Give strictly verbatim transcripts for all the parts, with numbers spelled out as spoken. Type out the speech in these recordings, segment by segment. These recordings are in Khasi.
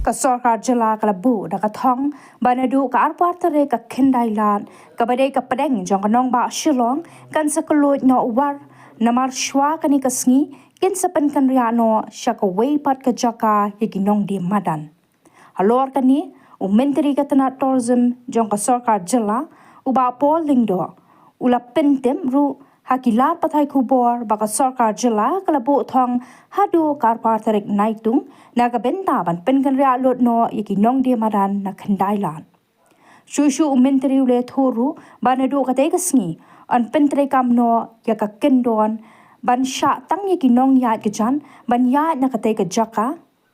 Ka sorkar jylla ka la buh da ka thong ba naduh ka arphew tarik ka Khyndai Lad, kaba dei ka pdeng jong ka nongbah Shillong, kan sa kylluid noh u War, namar shwa kane ka sngi kin sa pynkynriah noh sha kawei pat ka jaka ïa ki nongdie madan. Halor kane, u Myntri ka tnat Tourism jong ka sorkar jylla, u Bah Paul Lyngdoh, u la pyntip ruh ha ki lad pathai khubor ba ka sorkar jylla ka la buh thong haduh ka arphew tarik Naitung na ka bynta ban pynkynriah lut noh ïa ki nongdie madan na Khyndai Lad. Shuh shuh u Myntri u la ïathuh ruh ba naduh katei ka sngi yn pyntreikam noh ïa ka kyndon ban shah tang ïa ki nongïaid ka jan ban ïaid na katei ka jaka,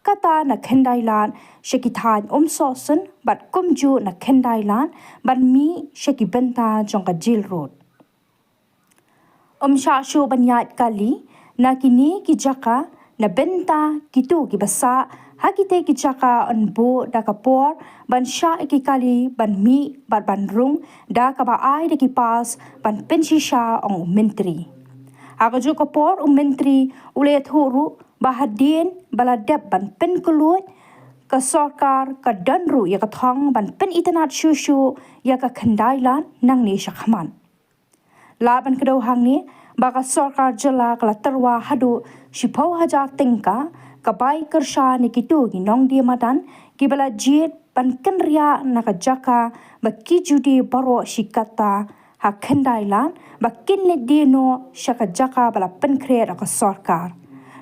kata na Khyndai Lad sha ki thaiñ Umsohsun bad kumjuh na Khyndai Lad ban mih sha ki bynta jong ka Jail Road. Ym shah shuh ban ïaid kali na kine ki jaka na bynta kito kiba sah ha kitei ki jaka yn buh da ka por ban shah ïa ki kali ban mih bad ban rung da kaba ai da ki pass ban pynshisha, ong u Myntri. Ha kajuh ka por u Myntri u la ïathuh ruh ba hadien ba la dep ban pynkylluid, ka sorkar ka don ruh ïa ka thong ban pynitynnad shuh shuh ïa ka Khyndai Lad nangne shakhmat. Lada ban kdew hangne ba ka sorkar jylla ka la tyrwa haduh shiphew hajar tyngka ka bai kyrshan ïa kito ki nongdie madan kiba la jied ban kynriah na ka jaka ba ki ju die baroh shi katta ha Khyndai Lad ba kin leit die noh sha ka jaka ba la pynkhreh da ka sorkar.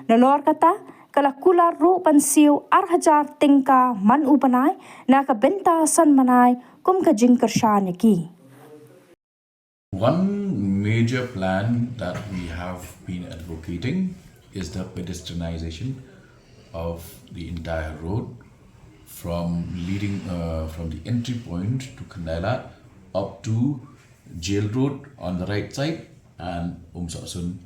Nalor kata, ka la kular ruh ban siew ar hajar tyngka man u bnai na ka bynta san bnai kum ka jingkyrshan ïa ki. One major plan that we have been advocating is the pedestrianization of the entire road from leading uh, from the entry point to Khyndai Lad up to Jail Road on the right side and Umsohsun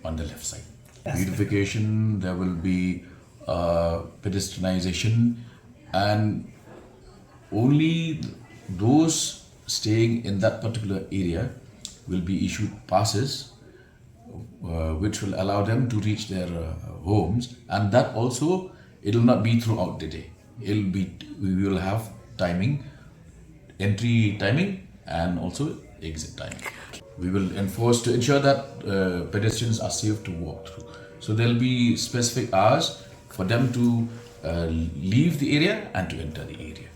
on the left side. Beautification, there will be uh, pedestrianization, and only those staying in that particular area will be issued passes, uh, which will allow them to reach their uh, homes, and that also, it will not be throughout the day. It'll be, we will have timing, entry timing, and also exit timing. We will enforce to ensure that uh, pedestrians are safe to walk through. So there'll be specific hours for them to uh, leave the area and to enter the area.